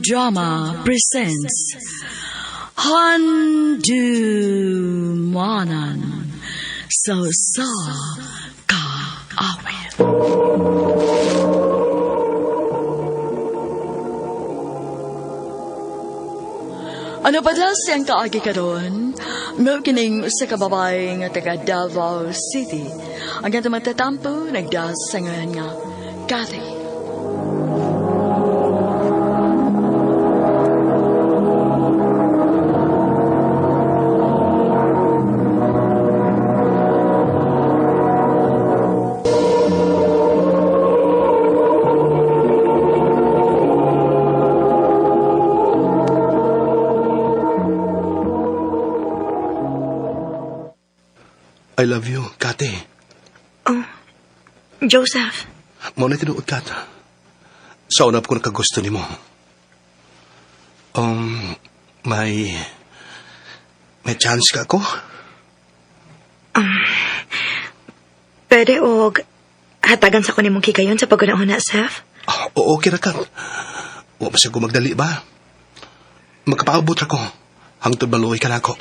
Drama presents Handumanan sa Usa Ka Awit. Ano pa daw siyang kaagi karon? Mao kining usa ka babae nga taga Davao City. Ang katong magtatampo nagdas sa ngalan nga Kathy. I love you, Kate. Oh, Joseph. Mao na tinuod, Kat. Sa una pa ko nakagusto nimo. May... May chance ka ako? Pwede og hatagan sa ko nimong kigayon sa paguna-una, Seth? Ah, oo, okay ra, Kat. Wa pa siya magdali ba? Magkapaabot ra ko. Hangtod maluoy ka na ako.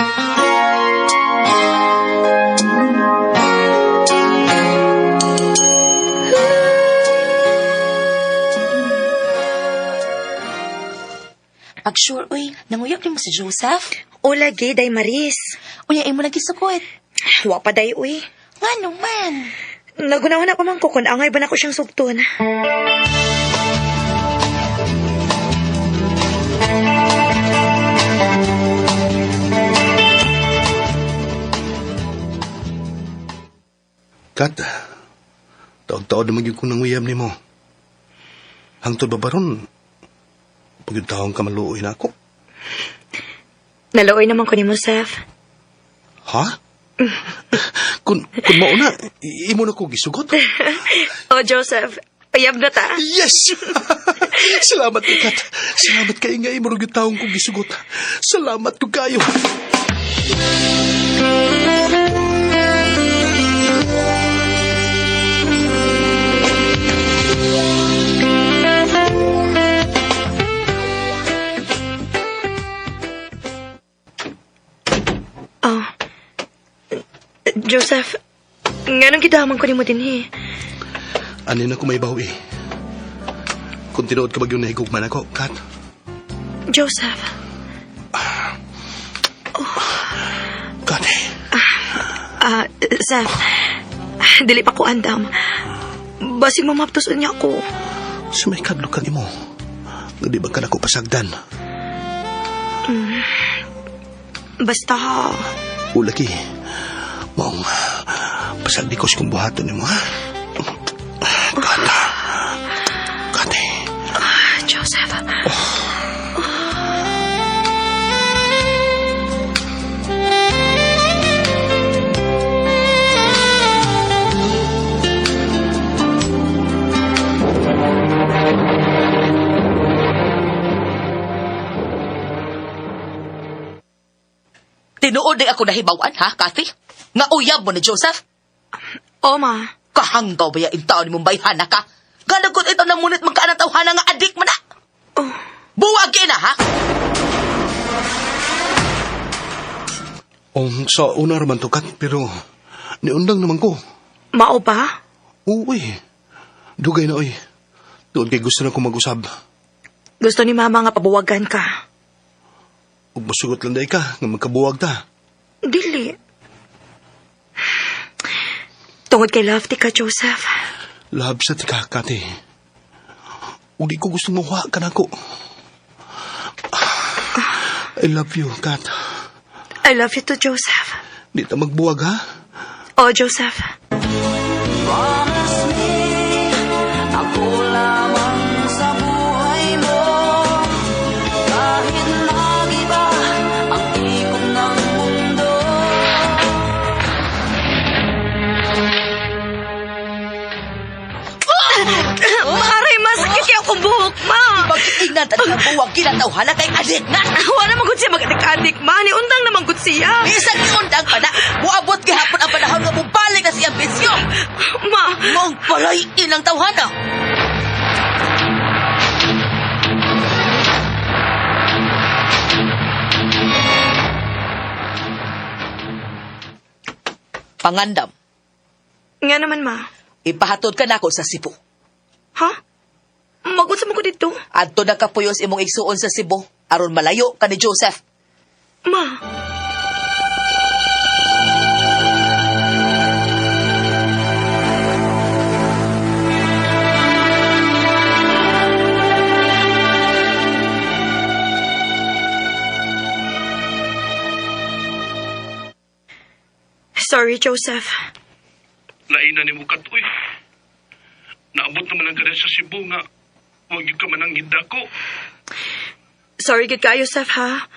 Pag sure, uy, nanguyab nimo si Joseph. O lagi, day Maris. Unya, imo lagi sukot. Wa pa day, uy. Ngano man? Nagunawa na pa man ko kung angay ba na ko siyang sugton. Kat, taon-taon naman yun kong nanguyab nimo. Hangtod ba baron, pag yung taong ka maluoy na ako. Naluoy naman ko nimo, Seth. Ha? Kung mauna, imo na ko gisugot. Oh, Joseph, payab na ta. Yes! Salamat, Kat. Salamat kay nga imo yung taong kong gisugot. Salamat ko kayo. Oh. Joseph, nganong gidaman ko nimo dinhi? Ano na ko may bawi? Kung tinuod ka ba yung nahigugman ako, Kat? Joseph, Kat, ah, Seth, dili pa ko andam. Basig mamaptos niya ako. sa may kadlukan imo, nga di ba ka nako pasagdan? Basta, Ulaki, maong pasagdi ko sa kong buhaton nimo, ha? Kat, Kat, Joseph. Tinuod day ako nahibawan, ha, Kathy? Nga uyab mo ni Joseph? O, ma. Kahanggaw ba yung taon ni mong bayhana ka? Ganagot ito na munit magkaan ang tawhana nga adik mo na! Oh. Buwag na, ha? Sa una raman to, Kat, pero niundang naman ko. Mao ba? Uy, dugay na, oy. Doon kay gusto na kong mag-usab. Gusto ni mama nga pabuwagan ka. Ug musugot lang day ka, nga magkabuwag ta. Dili. Tungod kay love ti ka, Joseph. Love sa tika, Kati. Ug di ko gusto mahuha ka nako. I love you, Kat. I love you too, Joseph. Di ta magbuwag, ha? Oh, Joseph. Promise me, ako lamang sa buhay mo. Kahit mag-iba ang ikot ng mundo. Aray, masakit kaya akong buhok, ma. Pag-ingnan talaga buwag kinatawhana kay adik na! Wala naman gud siya mag-adik-adik, ma. Niundang naman gud siya. Bisag iundang pa na, muabot gihapon ang panahon nga mubalik na siyang bisyo! Ma, Maong palayin ang tawhana! Pangandam, Nga naman, ma. ipahatod ka nako sa Cebu. Ha? Magunsa mo ko dito? Adto na kapuyos imong igsuon sa Cebu aron malayo ka ni Joseph. Ma. Sorry, Joseph. Lain na ni mo katoy. Naabot naman ang kare sa Cebu nga. Huwag yun ka man ang ko. Sorry gid kayo, Seth, ha?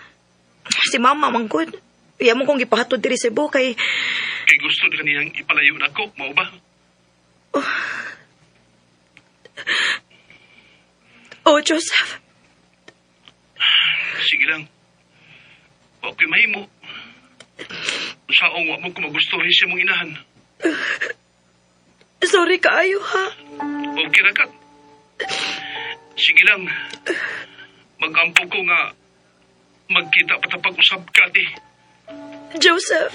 Si Mama, manggod. Iya mo kong gipahatod diri sa Cebu kay Kay gusto na kaniyang ipalayo na ko, mao ba? Oh, Joseph. Sige lang. Wa ko'y mahimo. Saong wa mo kung magustuhin siya mong inahan. Sorry kaayo, ha? Okay ra kat. Sige lang. Magampo ko nga magkita pa ta pag-usab ka, di. Joseph.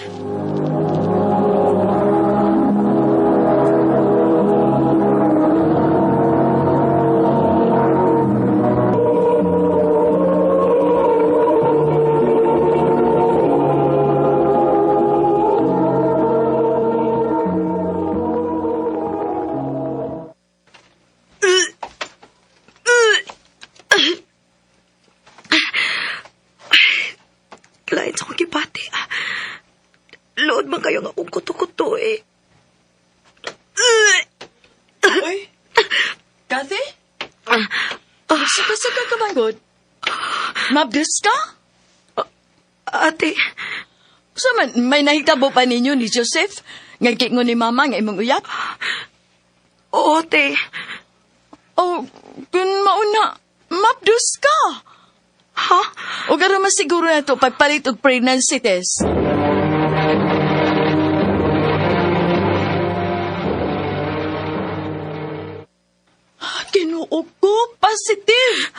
Lain sa akong gibati. Ah. Lood man kayo nga akong kuto-kuto eh. Uy, Kathy? Suka-suka ka ba, God? Mabdus ka? Ate, So man, may nahitabo pa ninyo ni Joseph? Nga giingon ni Mama nga imong uyap? oo te. Oh, kun mauna, mabdus ka. Ha? O karon masiguro na to pagpalit og pregnancy test. Kinuo ko, positive.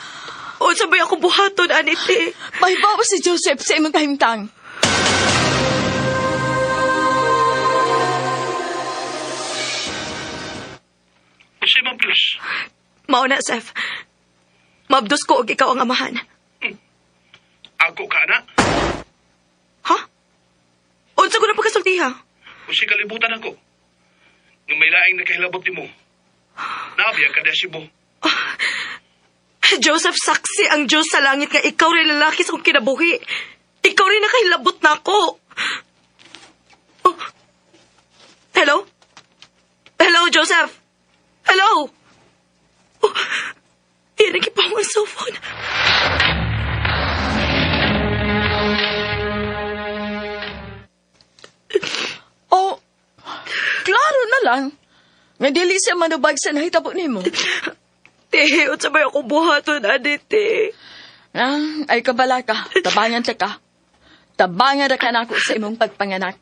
O sabay ako buhaton, ani te. Mahibaw si Joseph sa imong kahimtang. Unsay mabdus? Mao na, Seth. Mabdos ko og ikaw ang amahan. Ako ka na? Ha? Unsa ko na pagkasultiha? Unsay kalibutan ako? Nga may laing nakahilabot nimo. Naabiya ka di Cebu. Joseph, saksi ang Diyos sa langit nga ikaw rin lalaki sa akong kinabuhi. Ikaw rin nakahilabot na ako. Oh. Hello? Hello, Joseph? Hello? Oh. Iyan ang pa ang cellphone. Oh, klaro na lang. Nga dili siya manubag sa nahitabo nimo. Te, unsa may ako buhaton, ate, te. Ah, ay kabala ka. Tabangan ta ka. Tabangan ra ka nako sa imong pagpanganak.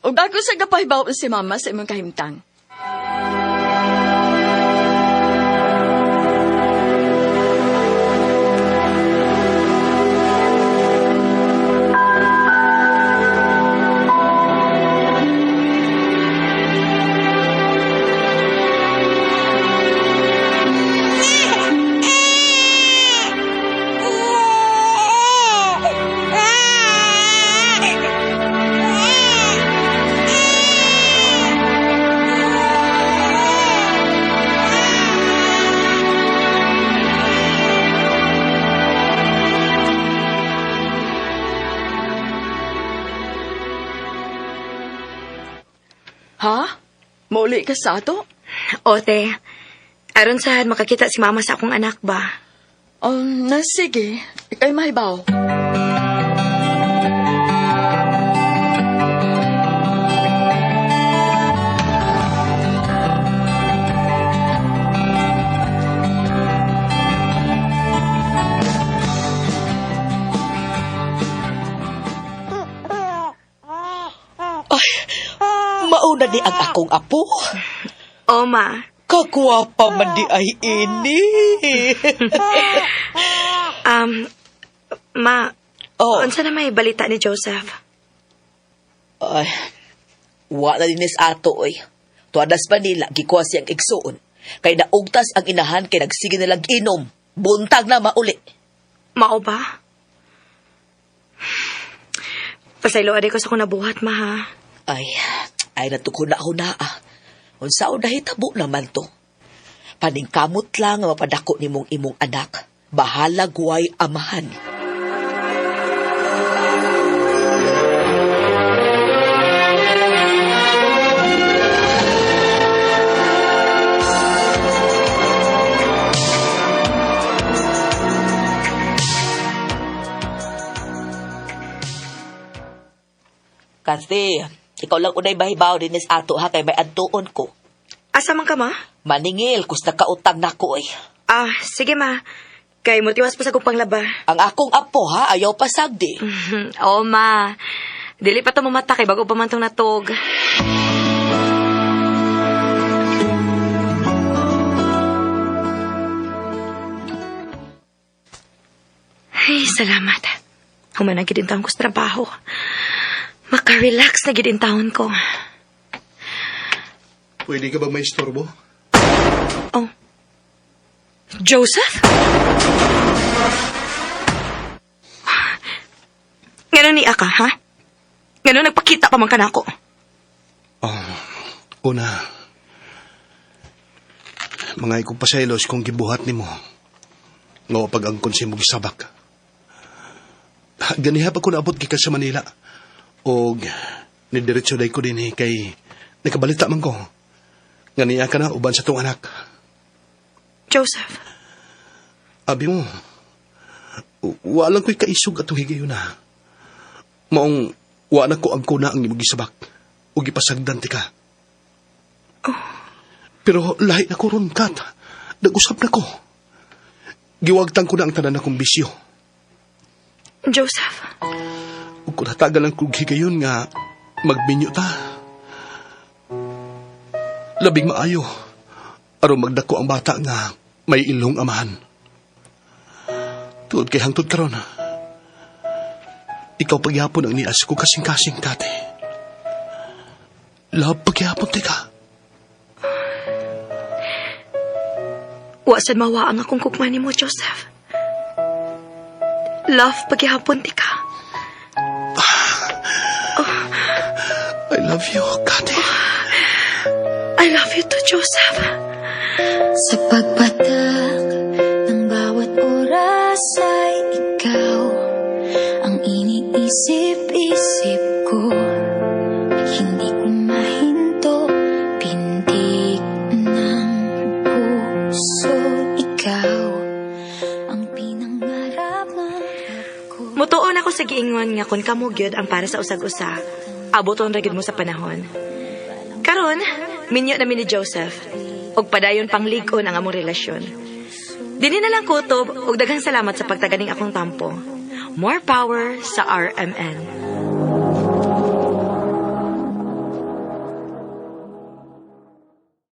Ug ako sa kapahibaw si mama sa imong kahimtang. Ha? Mauli ka sa ato? Ote, aron sa makakita si mama sa akong anak ba? Na sige. Ika'y mahibaw. Ay, mauna ni ang akong apo. O, ma. Kakuwapa man di ay ini. Ma, oh, unsa na may balita ni Joseph? ay, Wa na dinis ato oy. Tuadas Manila gikuha siyang igsuon. Kay naugtas ang inahan kay nagsige nilang inom. Buntag na mauli. Mao ba? Pasaylo aday ko sa kung nabuhat, ma, ha? Ay, ay natughuna-huna ah. Unsa nahitabo naman to. Paningkamot lang nga mapadako nimong imong anak. Bahala guway amahan. Kasi, ikaw lang unay mahibaw din is ato ha kay may adtuon ko. Asa man ka, ma? Maningil kus nakautang nako eh. Ah, sige, ma. Kay mutiwas pa sa kong panglaba. Ang akong apo ha, ayaw pasagdi. Oo, ma. Dili pa to mamata kay bago pa man tong natog. Ay, salamat. Human na gid taon ko sa trabaho. Makarelax na gid taon ko. Pwede ka ba may istorbo? Oh. Joseph? Ngano ni aka, ha? Ngano nagpakita pa man ka nako? Oh, una, mga ikong pasaylos kung gibuhat nimo. Nga pag ang konsimog sabak. Ganiha pa ko naabot gikan sa Manila. Og nidiretso day ko dinhi kay nakabalita man ko. Nga niya ka na uban sa tong anak. Joseph, Abi mo, walang ko'y kaisog atong higayon na. Maong wa na ko ang kuna ang imong gisabak o gipasagdan ti ka. Pero lahi na ko ron, Kat. Nag-usap na ko. Giwagtan ko na ang tanan akong bisyo. Joseph, Ug kung hatagan lang kog higayon nga magbinyo ta. Labing maayo. Aron magdako ang bata nga may ilong amahan. Tuod kay hangtod karon. Ikaw pagyapon ang nias ko kasing-kasing kate. Love pagyapon tika. wa sad mawa ang akong kugma nimo, Joseph. Love paghihapon ti ka. I love you, kate. I love you too, Joseph. Sa pagpatak ng bawat oras ay ikaw ang iniisip-isip ko. Hindi ko mahinto, pintig ng puso. Ikaw ang pinangarap ko. Mutuon ako sa giingon nga kung kamo gyud ang para sa usag-usa, aboton ra gyud mo sa panahon. Karon, minyo na mi ni Joseph ug padayon pang lig-on ang among relasyon. Dinhi na lang kutob ug daghang salamat sa pagtaganing akong tampo. More power sa RMN.